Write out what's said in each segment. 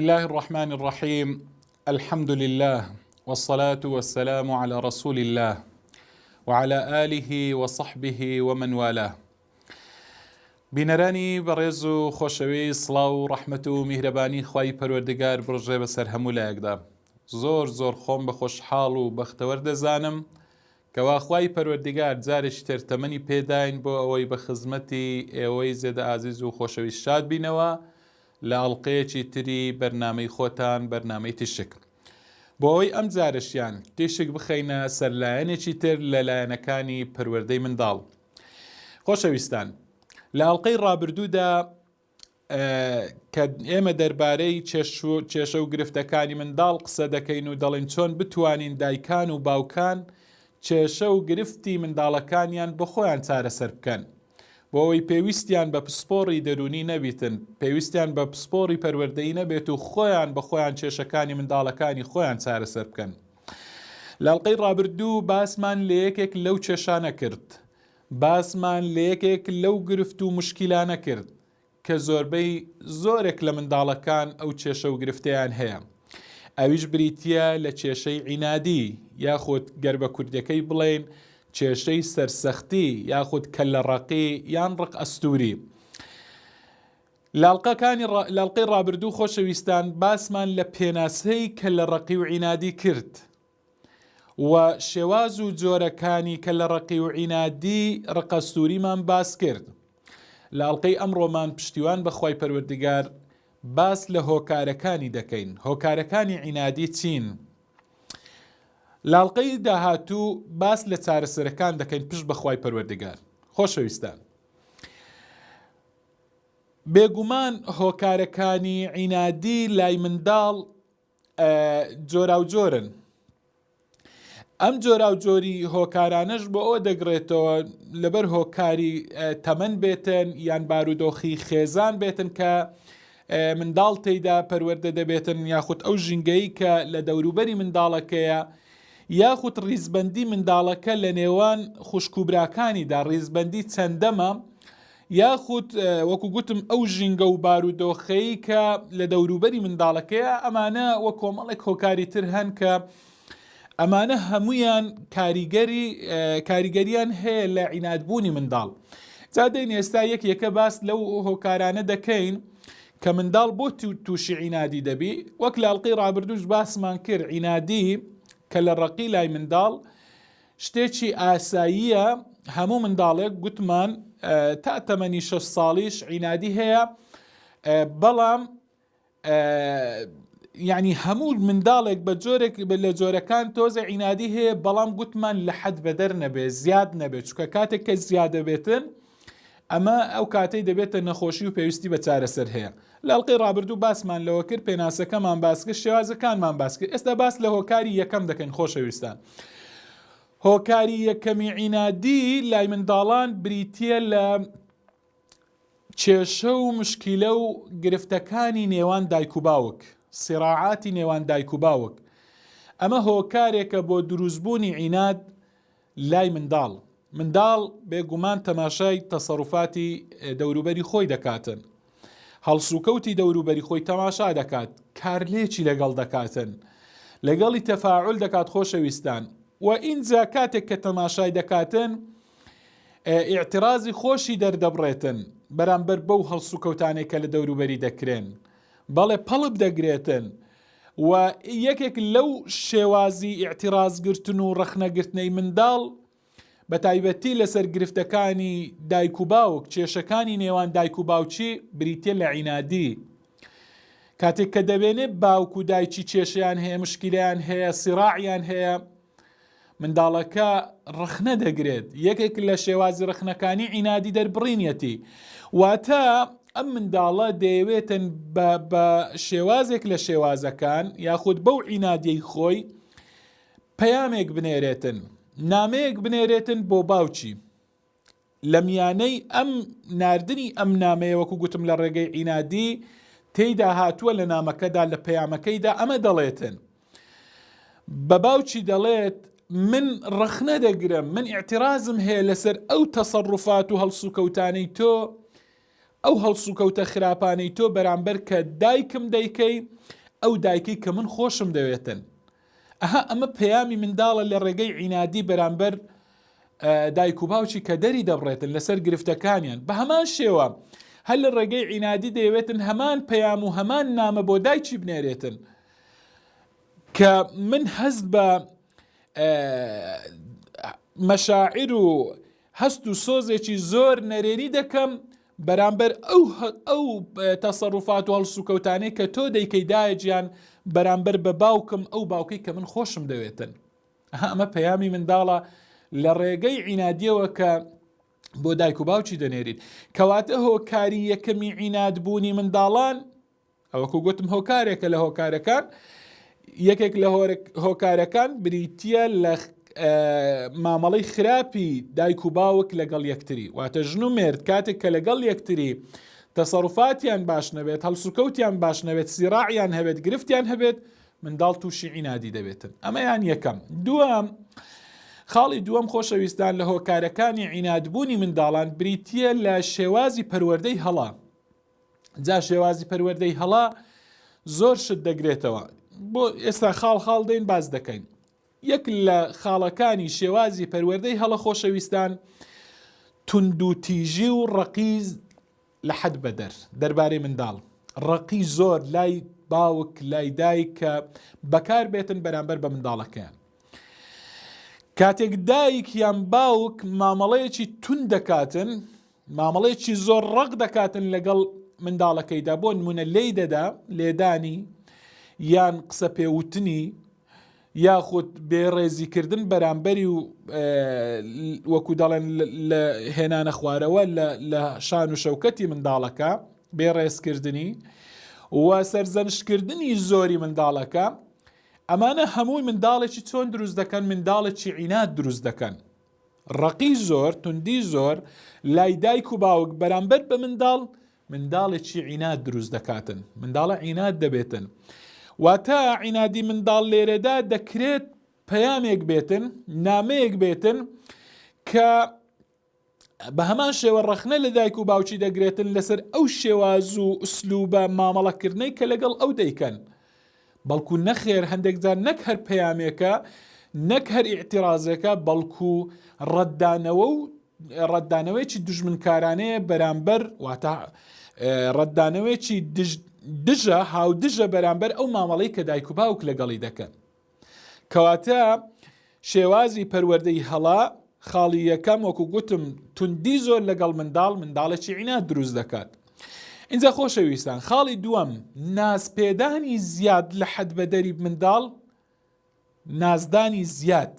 الله الرحمن الرحیم الحمد لله والصلاة والسلام على رسول الله وعلى آله وصحبه ومن والاه بینەرانی بەڕێز و خۆشەویست سڵاو و ڕەحمەت و میهرەبانی خوای پەروەردگار بڕژێ بەسەر هەموو لایەکدا زۆر زۆر خۆم بە خۆشحاڵ و بەختەوەر دەزانم کەوا خوای پەروەردگار جارێکی تر تەمەنی پێداین بۆ ئەوەی بە خزمەتی ئێوەی زێدە ئازیز و خۆشەویست شاد بینەوە لە ئەڵقەیەکی تری بەرنامەی خۆتان بەرنامەی تیشک بۆ ئەوەی ئەم جارەشیان تیشک بخەینە سەر لایەنێکی تر لە لایەنەکانی پەروەردەی منداڵ. خۆشەویستان لە ئەڵقەی ڕابردوودا کە ئێمە دەربارەی کێشە و گرفتەکانی منداڵ قسە دەکەین و دەڵێن چۆن بتوانین دایکان و باوکان کێشە و گرفتی منداڵەکانیان بۆ خۆیان چارەسەر بکەن بۆ ئەوەی پێویستیان بە پسپۆڕی دەروونی نەبیتن پێویستیان بە پسپۆڕی پەروەردەیی نەبێت و خۆیان بە خۆیان کێشەکانی منداڵەکانی خۆیان چارەسەر بکەن. لە ئەڵقەی ڕابردوو باسمان لە یەکێک لەو کێشانە کرد، باسمان لە یەکێک لەو گرفت و مشکیلانە کرد کە زۆربەی زۆرێک لە منداڵەکان ئەو کێشە و گرفتەیان هەیە، ئەویش بریتییە لە کێشەی عینادی یاخود گەر بە کوردیەکەی بڵێین کێشەی سەرسەختی یاخود کەللەڕەقی یان ڕق ئەستووری. لە ئەڵقەی ڕابردوو خۆشەویستان باسمان لە پێناسەی کەللەڕەقی و عینادی کرد و شێواز و جۆرەکانی کەللەڕەقی و عینادی ڕقەستووریمان باس کرد. لە ئەڵقەی ئەمڕۆمان پشتیوان بە خوای پەروەردگار باس لە هۆکارەکانی دەکەین. هۆکارەکانی عینادی چین؟ لە ئەڵقەی داهاتوو باس لە چارەسەرەکان دەکەین پشت بە خوای پەروەردگار. خۆشەویستان. بێگومان هۆکارەکانی عینادی لای منداڵ جۆراوجۆرن. ئەم جۆراوجۆری هۆکارانەش بۆ ئەوە دەگرێتەوە لەبەر هۆکاری تەمەن بێتن یان بارودۆخی خێزان بێتن کە منداڵ تێیدا پەروەردە دەبێتن یاخود ئەو ژینگەی کە لە دەوروبەری منداڵەکەیە یاخود ڕیزبەندی منداڵەکە لە نێوان خوشک و براکانیدا ڕیزبەندی چەندەمە یاخود وەکو گوتم ئەو ژینگە و بارودۆخەی کە لە دەوروبەری منداڵەکەیە ئەمانە وە کۆمەڵێک هۆکاری تر هەن کە ئەمانە هەمویان کاریگەری کاریگەریان هەیە لە عینادبوونی منداڵ جا دێین ئێستا یەک یەکە باس لەو هۆکارانە دەکەین کە منداڵ بۆ تووشی عینادی دەبی وەک لە ئەڵقەی ڕابردووش باسمان کرد عینادی کە لە ڕقی لای منداڵ شتێکی ئاساییە هەموو منداڵێک گوتمان تا تەمەنی شەش ساڵیش عینادی هەیە بەڵام یعنی هەموو منداڵێک بە جۆرێک لە جۆرەکان تۆزە عینادی هەیە بەڵام گوتمان لە حەد بەدەر نەبێ زیاد نەبێت چکە کاتێک کە زیادە بێتن ئەمە ئەو کاتەی دەبێتە نەخۆشی و پێویستی بە چارەسەر هەیە لە ئەڵقەی ڕابردوو باسمان لەوە کرد پێناسەکەمان باس کرد شێوازەکانمان باس کرد ئێستا باس لە هۆکاری یەکەم دەکەین خۆشەویستان هۆکاری یەکەمی عینادی لای منداڵان بریتە لە کێشە و مشکیلە و گرفتەکانی نێوان دایک و باوک، صراعاتی نێوان دایک و باوک، ئەمە هۆکارێکە بۆ دروستبوونی عیناد لای منداڵ، منداڵ بێگومان تەماشای تەسەروفاتی دەوروبەری خۆی دەکاتن، هەڵسوکەوتی دەوروبەری خۆی تەماشا دەکات، کارلێکی لەگەڵ دەکاتن، لەگەڵی تەفاعول دەکات خۆشەویستان و ئینجا کاتێک کە تەماشای دەکاتن ئیعترازی خۆشی دەردەبڕێتن بەرامبەر بەو هەڵسوکەوتانەی کە لە دەوروبەری دەکرێن بەڵێ پەڵپ دەگرێتن و یەکێک لەو شێوازی ئیعترازگرتن و ڕەخنەگرتنەی منداڵ بە تایبەتی لەسەر گرفتەکانی دایک و باوک کێشەکانی نێوان دایک و باوکی بریتە لە عینادی کاتێک کە دەبێنێ باوک و دایکی کێشیان هەیە مشکیلیان هەیە سیراعیان هەیە منداڵەکە ڕەخنە دەگرێت، یەکێک لە شێوازی ڕەخنەکانی عینادی دەربڕینیەتی، واتە ئەم منداڵە دەیەوێتن بە شێوازێک لە شێوازەکان یاخود بەو عینادیەی خۆی پەیامێک بنێرێتن، نامەیەک بنێرێتن بۆ باوکی. لە میانەی ئەم ناردنی ئەم نامەیە وەکو گوتم لە ڕێگەی عینادی تێیدا هاتووە لە نامەکەدا لە پەیامەکەیدا ئەمە دەڵێتن بە باوکی دەڵێت من ڕەخنە دەگرم من ئیعترازم هەیە لەسەر ئەو تەسەڕوفات و هەڵسوکەوتانەی تۆ ئەو هەڵسوکەوتە خراپانەی تۆ بەرامبەر کە دایکم دەیکەی. ئەو دایکەی کە من خۆشم دەوێتن. ئەها ئەمە پەیامی منداڵە لە ڕێگەی عینادی بەرامبەر دایک و باوکی کە دەری دەبڕێتن لەسەر گرفتەکانیان بە هەمان شێوە هەر لە ڕێگەی عینادی دەیەوێتن هەمان پەیام و هەمان نامە بۆ دایکی بنێرێتن کە من هەست بە مەشاعر و هەست و سۆزێکی زۆر نەرێنی دەکەم بەرامبەر ئەو ئەو تەسەروفات و هەڵسوکەوتانەی کە تۆ دەیکەی دایە گیان بەرامبەر بە باوکم ئەو باوکەی کە من خۆشم دەوێتن. ئەها ئەمە پەیامی منداڵە لە ڕێگەی عینادیەوە کە بۆ دایک و باوکی دەنێریت. کەواتە هۆکاری یەکەمی عیناد بوونی منداڵان ئەوەکو گوتم هۆکارێکە لە هۆکارەکان یەکێک لە هۆکارەکان بریتە لە مامەڵەی خراپی دایک و باوک لەگەڵ یەکتری واتە ژن و مێرد کاتێک کە لەگەڵ یەکتری تەسەروفاتیان باش نەبێت هەڵسوکەوتیان باش نەبێت سیراعیان هەبێت گرفتیان هەبێت منداڵ تووشی عینادی دەبێتن ئەمەیان یەکەم دووەم خاڵی دووەم خۆشەویستان لە هۆکارەکانی عینادبوونی منداڵان بریتە لە شێوازی پەروەردەی هەڵا جا شێوازی پەروەردەی هەڵە زۆر شت دەگرێتەوە بۆ ئێستا خاڵ خاڵ دەین باز دەکەین یەک لە خاڵەکانی شێوازی پەروەردەی هەڵە خۆشەویستان توندوتیژی و ڕقیز لە حەد بەدەر دەربارەی منداڵ ڕقی زۆر لای باوک لای دایک کە بەکار بێتن بەرامبەر بە منداڵەکەیان کاتێک دایک یان باوک مامەڵەیەکی تون دەکاتن مامەڵەیەکی زۆر ڕەق دەکاتن لەگەڵ منداڵەکەیدا بۆ نمونە لێی دەدا لێدانی یان قسە پێوتنی یاخود بێڕێزیکردن بەرامبەری و وەکو دەڵێن لە هێنانە خوارەوە لە شان و شەوکەتی منداڵەکە بێڕێزکردنی و سەرزەنشتکردنی زۆری منداڵەکە ئەمانە هەمووی منداڵێکی چۆن دروست دەکەن منداڵێکی عینات دروست دەکەن ڕەقی زۆر، توندی زۆر لای دایک و باوک بەرامبەر بە منداڵ، منداڵێکی عیناد دروست دەکاتن، منداڵە عیناد دەبێتن. واتە عینادی منداڵ لێرەدا دەکرێت پەیامێک بێتن، نامەیەک بێتن کە بە هەمان شێوە ڕەخنە لە دایک و باوکی دەگرێتن لەسەر ئەو شێواز و ئوسلوبە مامەڵەکردنەی کە لەگەڵ ئەو دەیکەن. بەڵکو نەخێر هەندێک جار نەک هەر پەیامێکە، نەک هەر ئیعتیرازێکە، بەڵکو ڕەتدانەوە و ڕەتدانەوەیەکی دوژمنکارانەیە بەرامبەر واتە ڕەتدانەوەیەکی دژە هاودژە بەرامبەر ئەو مامەڵەی کە دایک و باوک لەگەڵی دەکەن. کەواتە شێوازی پەروەردەی هەڵە، خاڵی یەکەم وەکو گوتم توندی زۆر لەگەڵ منداڵ، منداڵێکی عیناد دروست دەکات. ئینجا خۆشەویستان خاڵی دووەم نازپێدانی زیاد لە حەد بەدەری منداڵ، نازدانی زیاد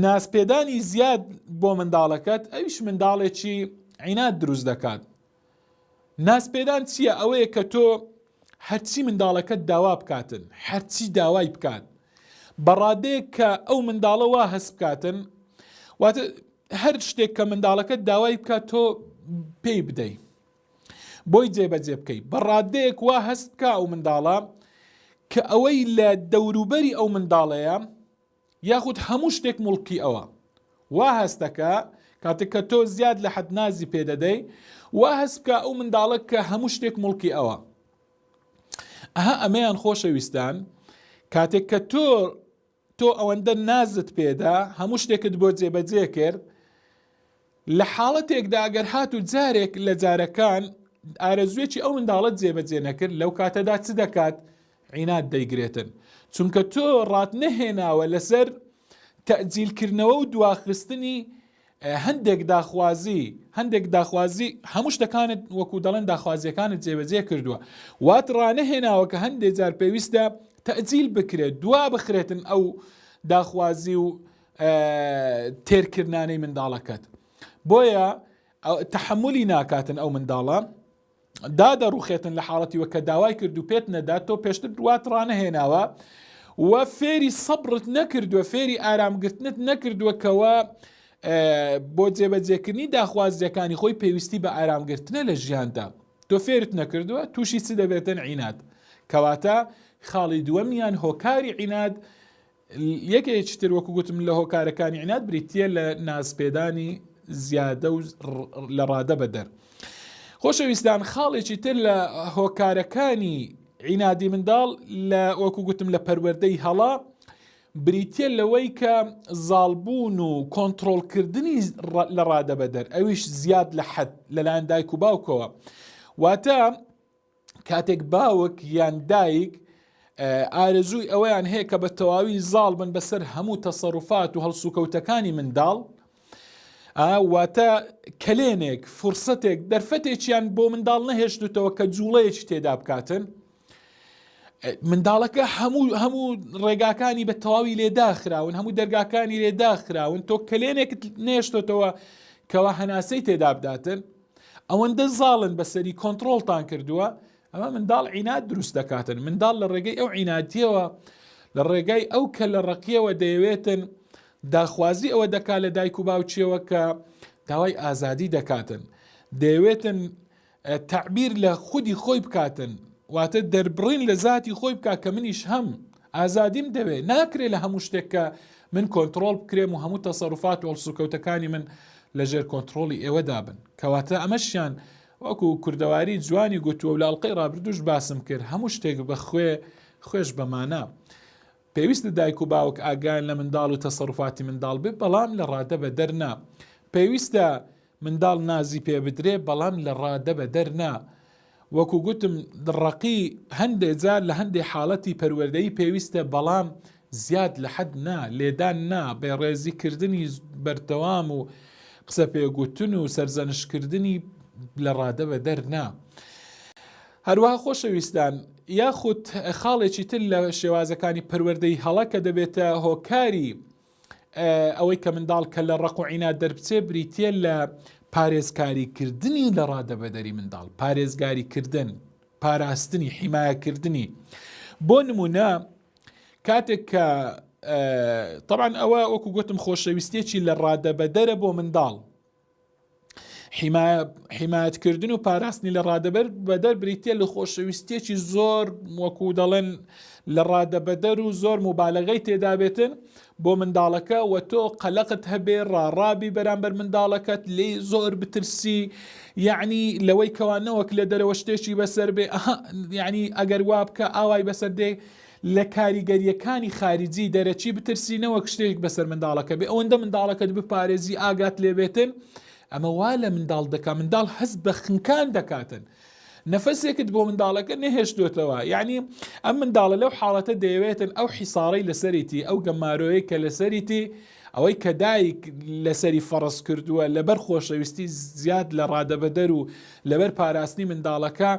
نازپێدانی زیاد بۆ منداڵەکەت ئەویش منداڵێکی عیناد دروست دەکات. نازپێدان چییە؟ ئەوەیە کە تۆ هەرچی منداڵەکەت داوا بکاتن، هەرچی داوای بکات، بە ڕادەیەک کە ئەو منداڵە وا هەست بکاتن، واتە هەر شتێک کە منداڵەکەت داوای بکات تۆ پێی بدەی، بۆی جێبەجێ بکەی، بە ڕادەیەک وا هەست بکا ئەو منداڵە کە ئەوەی لە دەوروبەری ئەو منداڵەیە، یاخود هەموو شتێک موڵکی ئەوە. وا هەست دەکا کاتێک کە تۆ زیاد لە حەد نازی پێ دەدەی وا هەست بکا ئەو منداڵە کە هەموو شتێک موڵکی ئەوە. ئەها ئەمەیان خۆشەویستان کاتێک کە تۆ تۆ ئەوەندە نازت پێدا هەموو شتێکت بۆ جێبەجێ کرد لە حاڵەتێکدا ئەگەر هاتوو جارێک لە جارەکان ئارەزوویەکی ئەو منداڵەت جێبەجێ نەکرد لەو کاتەدا چ دەکات؟ عیناد دەیگرێتن چونکە تۆ ڕات نەهێناوە لەسەر تەجیلکردنەوە و دواخستنی هەندێک داخوازی هەندێک داخوازی هەموو شتەکانت وەکو دەڵێن داخوازیەکانت جێبەجێ کردووە وات ڕانەهێناوە کە هەندێک جار پێویستە تەجیل بکرێت دوا بخرێتن ئەو داخوازی و تێرکردنانەی منداڵەکەت بۆیە تەحەمولی ناکاتن ئەو منداڵە دادەڕوخێتن لە حاڵەتی وە کە داوای کرد و پێت نەدا تۆ پێشتر دوات ڕانەهێناوە و فێری سەبرت نەکردووە فێری ئارامگرتنت نەکردووە کەەوە بۆ جێبەجێکردنی داخوازیەکانی خۆی پێویستی بە ئارامگرتنە لە ژیاندا تۆ فێرت نەکردووە تووشی چ دەبێتن عینات کەواتە خاڵی دووەمیان هۆکاری عینات یەکێکی تر وەکو گوتم لە هۆکارەکانی عناد بریتییە لە نازپێدانی زیادە و لە ڕادە بەدەر. خۆشەویستان خاڵێکی تر لە هۆکارەکانی عینادی منداڵ لە وەکو گوتم لە پەروەردەی هەڵە بریتە لەوەی کە زاڵبوون و کۆنتترۆلکردنی لە ڕادەبەدەر ئەویش زیاد لە حەد لەلایەن دایک و باوکەوە واتە کاتێک باوک یان دایک ئارەزووی ئەوەیان هەیە کە بە تەواوی زاڵ بن بەسەر هەموو تەسەروفات و هەڵسوکەوتەکانی منداڵ واتە کەلێنێک فرسەتێک دەرفەتێکیان بۆ منداڵ نەهێشتوتەوە کە جوڵەیەکی تێدا بکاتن منداڵەکە هەموو هەموو ڕێگاکانی بە تەواوی لێداخراون هەموو دەرگاکانی لێداخراون تۆ کەلێنێکت نێشتۆتەوە کەوا هەناسەی تێدا بداتن ئەوەندە زاڵن بەسەری کۆنتڕۆڵتان کردووە ئەمە منداڵ عیناد دروست دەکاتن منداڵ لە ڕێگەی ئەو عینادیەوە لە ڕێگای ئەو کە لە ڕقیەوە دەیەوێتن داخوازی ئەوە دەکات لە دایک و باوکیەوە کە داوای ئازادی دەکاتن دەیەوێتن تەعبیر لە خودی خۆی بکاتن واتە دەربڕین لە زاتی خۆی بکات کە منیش هەم ئازادیم دەوێ ناکرێ لە هەموو شتێک کە من کۆنتڕۆڵ بکرێم و هەموو تەسەروفات و هەڵسوکەوتەکانی من لەژێر کۆنتڕۆڵی ئێوەدا بن کەواتە ئەمەشیان وەکو کوردەواری جوانی گوتووە و لە ئەڵقەی ڕابردووش باسم کرد هەموو شتێک بە خوێ خوێش بە مانا پێویستە دایک و باوک ئاگایان لە منداڵ و تەسەروفاتی منداڵ بێ بەڵام لە ڕادە بەدەر نا پێویستە منداڵ نازی پێ بدرێ بەڵام لە ڕادە بەدەر نا. وەکو گوتم ڕەقی هەندێ جار لە هەندێ حاڵەتی پەروەردەیی پێویستە بەڵام زیاد لە حەد نا، لێدان نا، بێڕێزی کردنی بەردەوام و قسە پێگوتن و سەرزەنشت کردنی لە ڕادە بەدەر نا. هەروەها خۆشەویستان یاخود خاڵێکی تر لە شێوازەکانی پەروەردەی هەڵە کە دەبێتە هۆکاری ئەوەی کە منداڵ کە لە ڕق و عیناد دەربچێ بریتە لە پارێزکاری کردنی لە ڕادەبەدەری منداڵ پارێزگاری کردن پاراستنی حیمایەکردنی بۆ نمونە کاتێک کە طبعا ئەوە وەکو گوتم خۆشەویستێکی لە ڕادەبەدەرە بۆ منداڵ حیمایەتکردن و پاراستنی لە ڕادەبەر بەدەر بریتە لە خۆشەویستیەکی زۆر وەکو دەڵێن لە ڕادەبەدەر و زۆر مبالغەی تێدابێتن بۆ منداڵەکە و تۆ قەلەقت هەبێ ڕاڕابی بەرامبەر منداڵەکەت لێ زۆر بترسی یعنی لەوەی کەوانەوەک لە دەرەوە شتێکی بەسەر بێ یعنی ئەگەر وا بکە ئاوای بەسەر دێ لە کاریگەرییەکانی خاریجی دەرەکی بترسی نەوەک شتێک بەسەر منداڵەکە بێ ئەوەندە منداڵەکەت بپارێزی ئاگات لێبێتن ئەمە وا لە منداڵ دەکا منداڵ هەست بە خنکان دەکاتن نەفەسێکت بۆ منداڵەکە نەهێشتوێتەوە یعنی ئەم منداڵە لەو حاڵەتە دەیەوێتن ئەو حیساڕەی لەسەریتی ئەو گەمارۆیە کە لەسەریتی ئەوەی کە دایک لەسەری فەڕز کردووە لەبەر خۆشەویستی زیاد لە ڕادەبەدەر و لەبەر پاراستنی منداڵەکە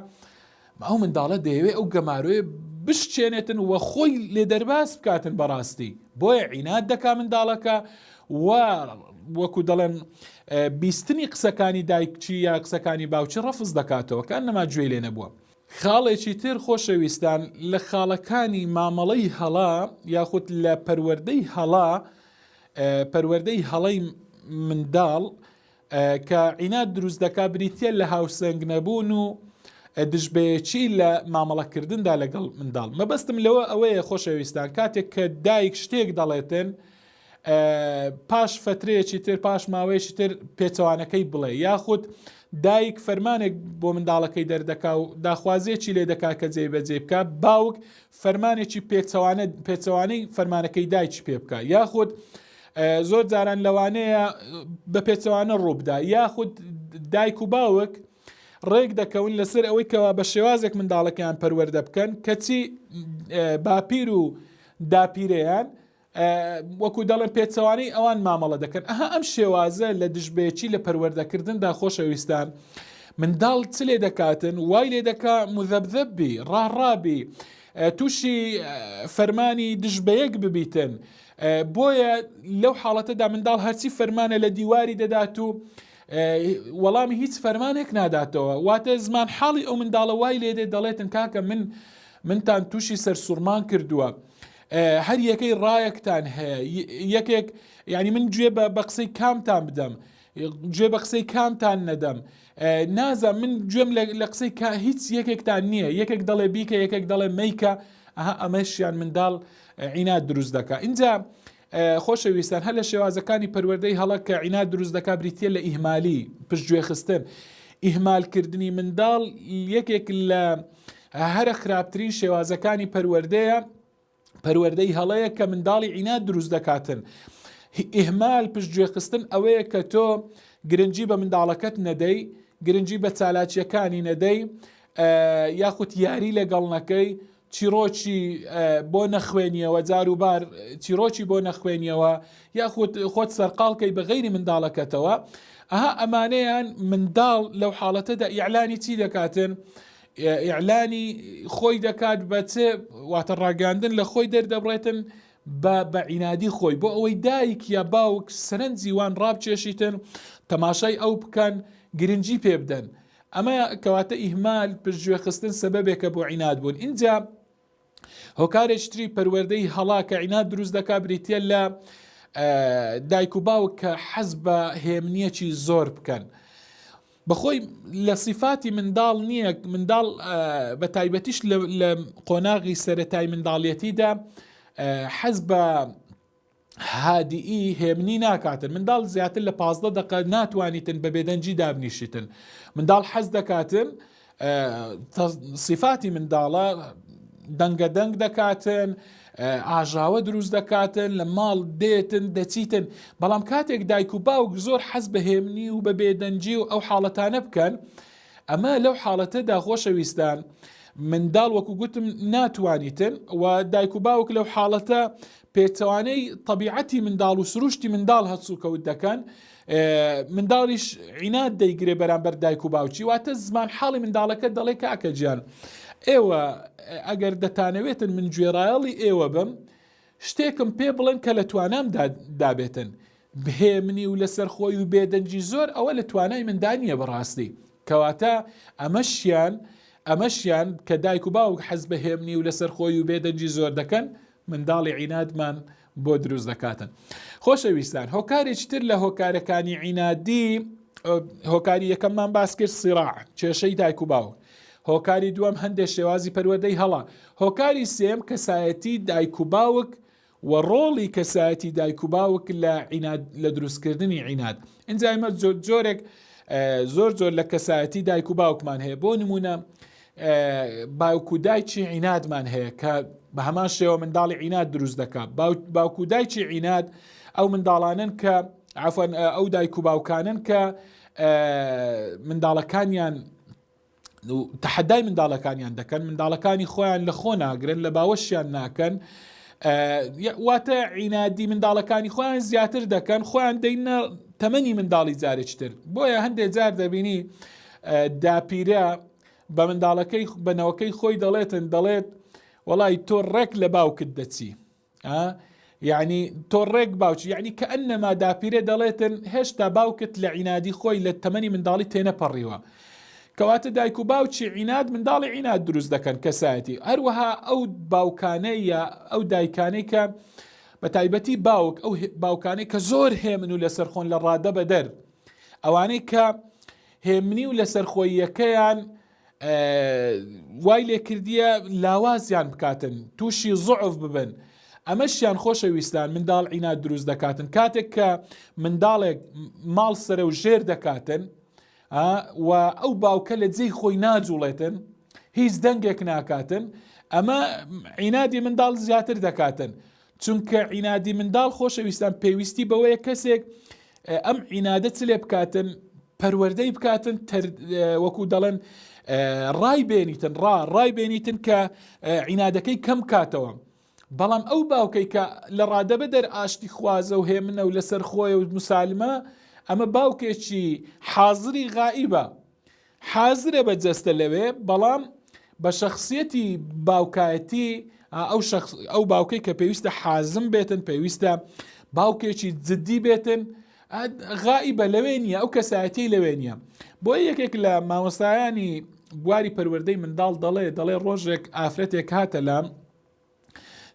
ئەو منداڵە دەیەوێ ئەو گەمارۆیە بشچێنێتن و خۆی لێ دەرباز بکاتن بەڕاستی بۆیە عیناد دەکا منداڵەکە و وەکو دەڵێن بیستنی قسەکانی دایکچی یا قسەکانی باوکی ڕەفز دەکاتەوە کە نەما گوێی لێ نەبووە. خاڵێکی تر خۆشەویستان لە خاڵەکانی مامەڵەی هەڵە یاخود لە پەروەردەی هەڵە پەروەردەی هەڵەی منداڵ کە عیناد دروست دەکات بریتییە لە هاوسەنگ نەبوون و دژبەیەکی لە مامەڵەکردندا لەگەڵ منداڵ. مەبەستم لەوە ئەوەیە خۆشەویستان کاتێک کە دایک شتێک دەڵێتن پاش فترەیەکی تر پاش ماوەیەکی تر پێچەوانەکەی بڵێ یاخود دایک فەرمانێک بۆ منداڵەکەی دەردەکا و داخوازیەکی لێ دەکا کە جێ بەجێ بکە باوک فەرمانێکی پێچەوانە پێچەوانەی فەرمانەکەی دایکی پێ بکە یاخود زۆر جاران لەوانەیە بە پێچەوانە ڕووبدا یاخود دایک و باوک ڕێک دەکەون لەسەر ئەوەی کەوا بە شێوازێک منداڵەکەیان پەروەردە بکەن کەچی باپیر و داپیرەیان وەکو دەڵێن پێچەوانەی ئەوان مامەڵە دەکەن ئەها ئەم شێوازە لە دژبەیەکی لە پەروەردەکردندا خۆشەویستان منداڵ چ لێ دەکاتن وای لێ دەکا مذەبذەب بی ڕاڕابی تووشی فەرمانی دژ بەیەک ببیتن بۆیە لەو حاڵەتەدا منداڵ هەرچی فەرمانە لە دیواری دەدات و وەڵامی هیچ فەرمانێک ناداتەوە واتە زمان حاڵی ئەو منداڵە وای لێ دێت دەڵێتن کاکە من منتان تووشی سەرسوڕمان کردووە هەر یەکەی ڕایەکتان هەیە یەکێک یعنی من گوێ بە قسەی کامتان بدەم گوێ بە قسەی کامتان نەدەم نازانم من گوێم لە قسەی کا هیچ یەکێکتان نییە یەکێک دەڵێ بیکە یەکێک دەڵێ مەیکە ئەها ئەمەشیان منداڵ عیناد دروست دەکا اینجا خۆشەویستان هەر لە شێوازەکانی پەروەردەی هەڵە کە عیناد دروست دەکا بریتە لە ئیهمالی پشتگوێخستن ئیهمالکردنی منداڵ یەکێک لە. هەرە خراپترین شێوازەکانی پەروەردەیە پەروەردەی هەڵەیە کە منداڵی عیناد دروست دەکاتن. ئیهمال پشتگوێخستن ئەوەیە کە تۆ گرنگی بە منداڵەکەت نەدەی، گرنگی بە چالاکییەکانی نەدەی، یاخود یاری لەگەڵ نەکەی، چیڕۆکی بۆ نەخوێنیەوە جاروبار چیڕۆکی بۆ نەخوێنیەوە یاخود خۆت سەرقاڵ کەی بە غەیری منداڵەکەتەوە. ئەها ئەمانەیان منداڵ لەو حاڵەتەدا ئیعلانی چی دەکاتن؟ ئیعلانی خۆی دەکات بە چ واتە ڕاگەاندن لە خۆی دەردەبڕێتن بە بە عینادی خۆی بۆ ئەوەی دایک یا باوک سەرنجی وان ڕابچێشیتن تەماشای ئەو بکەن گرنگی پێ بدەن ئەمە کەواتە ئیهمال پشتگوێخستن سەبەبێکە بۆ عیناد بوون ئینجا هۆکارێکی تری پەروەردەی هەڵا کە عیناد دروست دەکات بریتە لە دایک و باوک کە حەز بە هێمنیەکی زۆر بکەن. بەخۆی لە سیفاتی منداڵ نییە منداڵ بە تایبەتیش لە قۆناغی سەتای منداڵیەتیدا حەز بە هادیئی هێمنی ناکاتن منداڵ زیاتر لە 15 دقە ناتوانیتن بە بێدەنگی دابنیشیتن منداڵ حەز دەکاتن سیفاتی منداڵە دەنگە دەنگ دەکاتن ئاژاوە دروست دەکاتن لە ماڵ دێتن دەچیتن بەڵام کاتێک دایک و باوک زۆر حەز بە هێمنی و بە بێدەنگی و ئەو حاڵەتانە بکەن ئەمە لەو حاڵەتەدا خۆشەویستان منداڵ وەکو گوتم ناتوانیتن و دایک و باوک لەو حاڵەتە پێچەوانەی تەبیعەتی منداڵ و سروشتی منداڵ هەڵسوکەوت دەکەن منداڵیش عیناد دەیگرێ بەرامبەر دایک و باوکی واتە زمان حاڵی منداڵەکە دەڵێ کاکە گیان ئێوە ئەگەر دەتانەوێتن من گوێڕایەڵی ئێوە بم شتێکم پێ بڵێن کە لە توانام دابێتن بهێمنی و لەسەر خۆی و بێدەنگی زۆر ئەوە لە توانای مندا نییە بەڕاستی کەواتە ئەمەشیان ئەمەشیان کە دایک و باوک حەز بە هێمنی و لەسەر خۆی و بێدەنگی زۆر دەکەن منداڵی عینادمان بۆ دروست دەکاتن. خۆشەویستان هۆکارێکی تر لە هۆکارەکانی عینادی هۆکاری یەکەممان باس کرد سیراع کێشەی دایک و باوک هۆکاری دووەم هەندێک شێوازی پەروەردەی هەڵە هۆکاری سێم کەسایەتی دایک و باوک و ڕۆڵی کەسایەتی دایک و باوک لە عیناد لە دروستکردنی عیناد ئینجا ئێمە جۆرێک زۆر زۆر لە کەسایەتی دایک و باوکمان هەیە بۆ نمونە باوک و دایکی عینادمان هەیە کە بە هەمان شێوە منداڵی عیناد دروست دەکات باوک و دایکی عیناد ئەو منداڵانن کە عفوان ئەو دایک و باوکانن کە منداڵەکانیان تەحەدای منداڵەکانیان دەکەن منداڵەکانی خۆیان لە خۆ ناگرن لە باوەشیان ناکەن واتە عینادی منداڵەکانی خۆیان زیاتر دەکەن خۆیان دەینە تەمەنی منداڵی جارێکتر بۆیە هەندێک جار دەبینی داپیرە بە منداڵەکەی بەنەوەکەی خۆی دەڵێتن دەڵێت وەڵی تۆ ڕێک لە باوکت دەچی یعنی تۆ ڕێک باوکی یعنی کە ئەنەما داپیرە دەڵێتن هێشتا باوکت لە عینادی خۆی لە تەمەنی منداڵی تێنەپەڕیوە کەواتە دایک و باوکی عیناد منداڵی عیناد دروست دەکەن کەسایەتی هەروەها ئەو باوکانەی یا ئەو دایکانەی کە بە تایبەتی باوک ئەو باوکانەی کە زۆر هێمن و لەسەر خۆن لە ڕادە بەدەر ئەوانەی کە هێمنی و لەسەرخۆییەکەیان وای لێکردیە لاوازیان بکاتن تووشی زعف ببن ئەمەشیان خۆشەویستان منداڵ عیناد دروست دەکاتن کاتێک کە منداڵێک ماڵ سەرە و ژێر دەکاتن و ئەو باوکە لە جێی خۆی ناجوڵێتن هیچ دەنگێک ناکاتن ئەمە عینادی منداڵ زیاتر دەکاتن چونکە عینادی منداڵ خۆشەویستان پێویستی بەوەیە کەسێک ئەم عینادە چ لێ بکاتن پەروەردەی بکاتن وەکو دەڵێن ڕای بێنیتن ڕا ڕای بێنیتن کە عینادەکەی کەم کاتەوە بەڵام ئەو باوکەی کە لە ڕادەبە دەر ئاشتی خوازە و هێمنە و لەسەر خۆی و مسالمە ئەمە باوکێکی حازری غائیبە حازرە بە جەستە لەوێ بەڵام بە شەخسیەتی باوکایەتی ئەو شخص ئەو باوکەی کە پێویستە حازم بێتن پێویستە باوکێکی جددی بێتن غائیبە لەوێ نییە ئەو کەسایەتی لەوێ نییە بۆ یەکێک لە مامۆستایانی بواری پەروەردەی منداڵ دەڵێ دەڵێ ڕۆژێک ئافرەتێک هاتە لام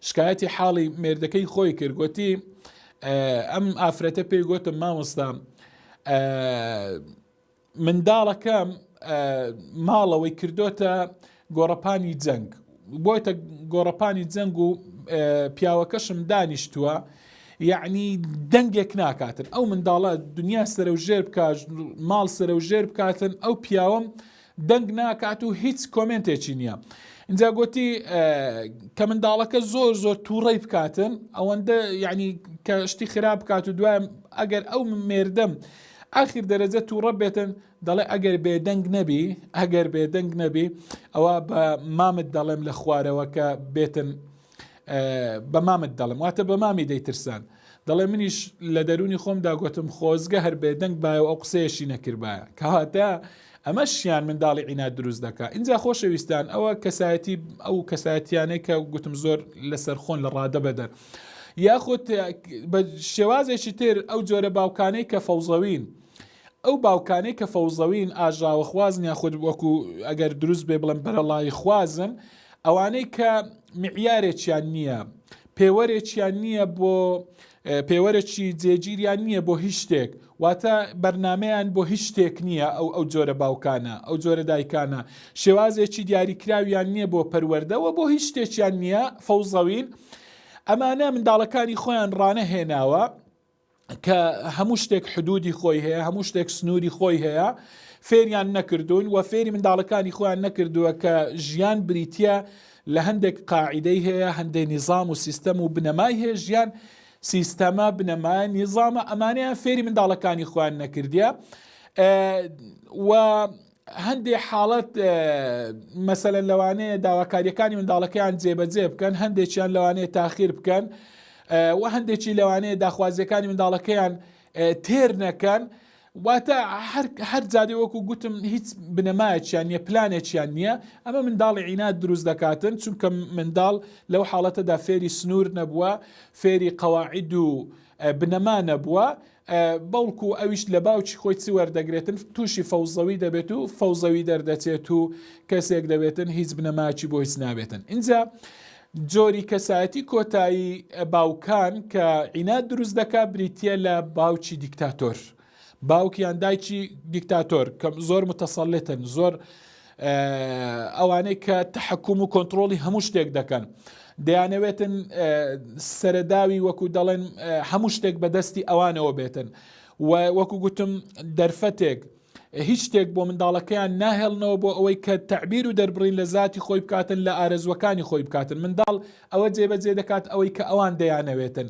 شکایەتی حاڵی مێردەکەی خۆی کرد گوتی ئەم ئافرەتە پێی گوتم مامۆستا منداڵەکەم ماڵەوەی کردۆتە گۆڕەپانی جەنگ بۆیتە گۆڕەپانی جەنگ و پیاوەکەشم دانیشتووە یعنی دەنگێک ناکاتن ئەو منداڵە دنیا سەرەوژێر بکات ماڵ سەرەوژێر بکاتن ئەو پیاوەم. دەنگ ناکات و هیچ کۆمێنتێکی نییە. اینجا گوتی کە منداڵەکە زۆر زۆر تووڕەی بکاتن ئەوەندە یعنی کە شتی خراپ بکات و دوای ئەگەر ئەو مێردەم ئاخیر دەرەجە تووڕە بێتن دەڵێ ئەگەر بێدەنگ نەبی ئەگەر بێدەنگ نەبی ئەوە بە مامت دەڵێم لە خوارەوە کە بێتن بە مامت دەڵێم واتە بە مامی دەیترسان دەڵێ منیش لە دەرونی خۆمدا گوتم خۆزگە هەر بێدەنگ بایە و ئەو قسەیەشی نەکردبایە کەواتە ئەمەشیان منداڵی عیناد دروست دەکا ئینجا خۆشەویستان ئەوە کەسایەتی ئەو کەسایەتیانەی کە گوتم زۆر لەسەر خۆن لە ڕادە بەدەر یاخود بە شێوازێکی تر ئەو جۆرە باوکانەی کە فەوزەوین ئەو باوکانەی کە فەوزەوین ئاژاوەخوازن یاخود وەکو ئەگەر دروست بێ بڵێم بەرەڵایی خوازن ئەوانەی کە معیارێکیان نییە پێوەرێکیان نییە بۆ پێوەرێکی جێگیریان نییە بۆ هیچ شتێک واتە بەرنمەیان بۆ هیچ شتێک نییە ئەو ئەو جۆرە باوکانە ئەو جۆرە دایکانە شێوازێکی دیاریکراویان نییە بۆ پەروەردەوە بۆ هیچ شتێکیان نییە فەوزەوین ئەمانە منداڵەکانی خۆیان ڕانەهێناوە کە هەموو شتێک حدودی خۆی هەیە هەموو شتێک سنووری خۆی هەیە فێریان نەکردوون و فێری منداڵەکانی خۆیان نەکردووە کە ژیان بریتە لە هەندێک قاعدەی هەیە هەندێک نیزام و سیستەم و بنەمای هەیە ژیان سیستەمە بنەمای نیزامە ئەمانەیان فێری منداڵەکانی خۆیان نەکردە و هەندێ حاڵەت مەسەلەن لەوانەیە داواکاریەکانی منداڵەکەیان جێبەجێ بکەن هەندێکیان لەوانەیە تاخیر بکەن و هەندێکی لەوانەیە داخوازیەکانی منداڵەکەیان تێر نەکەن واتە هەر جادێ وەکو گوتم هیچ بنەمایەکیان نییە پلانێکیان نییە ئەمە منداڵی عینات دروست دەکاتن چونکە منداڵ لەو حاڵەتەدا فێری سنوور نەبووە فێری قەواعد و بنەما نەبووە بەڵکو ئەویش لە باوکی خۆی چ وەردەگرێتن تووشی فەوزەوی دەبێت و فەوزەوی دەردەچێت و کەسێک دەبێتن هیچ بنەماکی بۆ هیچ نابێتن ئینجا جۆری کەسایەتی کۆتایی باوکان کە عیناد دروست دەکا بریتە لە باوکی دیکتاتۆر باوکیان دایکی دیکتاتۆر کە زۆر متەسەلتن زۆر ئەوانەی کە تەحەکوم و کۆنتڕۆڵی هەموو شتێک دەکەن دەیانەوێتن سەرەداوی وەکو دەڵێن هەموو شتێک بەدەستی ئەوانەوە بێتن و وەکو گوتم دەرفەتێک هیچ شتێک بۆ منداڵەکەیان ناهێڵنەوە بۆ ئەوەی کە تعبیر و دەربڕین لە زاتی خۆی بکاتن لە ئارەزوەکانی خۆی بکاتن منداڵ ئەوە جێبەجێ دەکات ئەوەی کە ئەوان دەیانەوێتن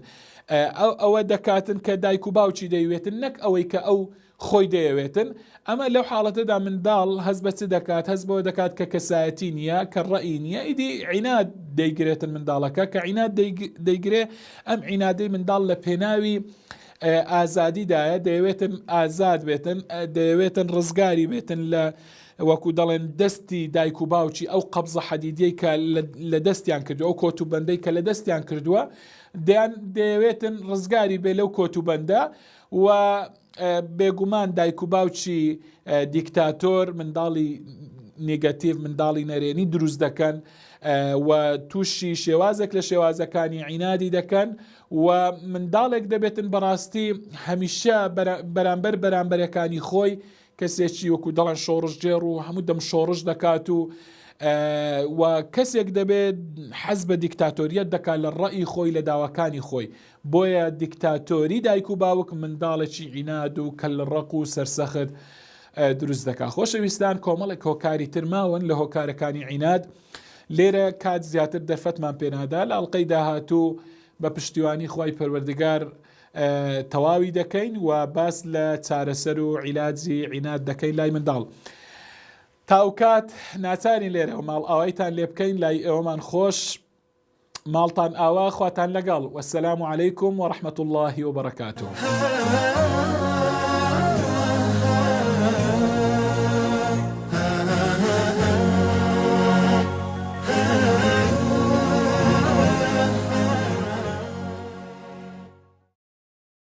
ئەوە دەکاتن کە دایک و باوکی دەیوێتن نەک ئەوەی کە ئەو خۆی دەیەوێتن، ئەمە لەو حاڵەتەدا منداڵ هەست بە چ دەکات، هەست بەوە دەکات کە کەسایەتی نییە، کە ڕەئی نییە، ئیدی عیناد دەیگرێتن منداڵەکە، کە عیناد دەیگرێ ئەم عینادەی منداڵ لە پێناوی ئازادیدایە، دەیەوێتن ئازاد بێتن، دەیەوێتن ڕزگاری بێتن لە وەکو دەڵێن دەستی دایک و باوکی ئەو قەبزە حەدیدیەی کە لە دەستیان کردووە، ئەو کۆت و بەندەی کە لە دەستیان کردووە، دەیان دەیەوێتن ڕزگاری بێ لەو کۆت و بەندە و بێگومان دایک و باوکی دیکتاتۆر منداڵی نێگەتیڤ منداڵی نەرێنی دروست دەکەن و تووشی شێوازێک لە شێوازەکانی عینادی دەکەن و منداڵێک دەبێتن بەڕاستی هەمیشە بەرامبەر بەرامبەرەکانی خۆی کەسێکی وەکو دەڵێن شۆڕشگێڕ و هەموو دەم شۆڕش دەکات و و کەسێک دەبێت حەز بە دیکتاتۆریەت دەکات لە ڕەئی خۆی لە داواکانی خۆی بۆیە دیکتاتۆری دایک و باوک منداڵێکی عیناد و کەلڕەق و سەرسەخت دروست دەکات خۆشەویستان کۆمەڵێک هۆکاری تر ماون لە هۆکارەکانی عیناد لێرە کات زیاتر دەرفەتمان پێنادا لە ئەڵلقەی داهاتوو بە پشتیوانی خوای پەروەردگار تەواوی دەکەین و باس لە چارەسەر و عیلاجی عیناد دەکەین لای منداڵ. تا ئەوکات ناچارین لێرەوە ماڵئاوایتان لێ بکەین لای ئێوەمان خۆش ماڵتان ئاوا خواتان لەگەڵ وەسەلام علیکم وەڕەحمەت اللە وبەرەکاته.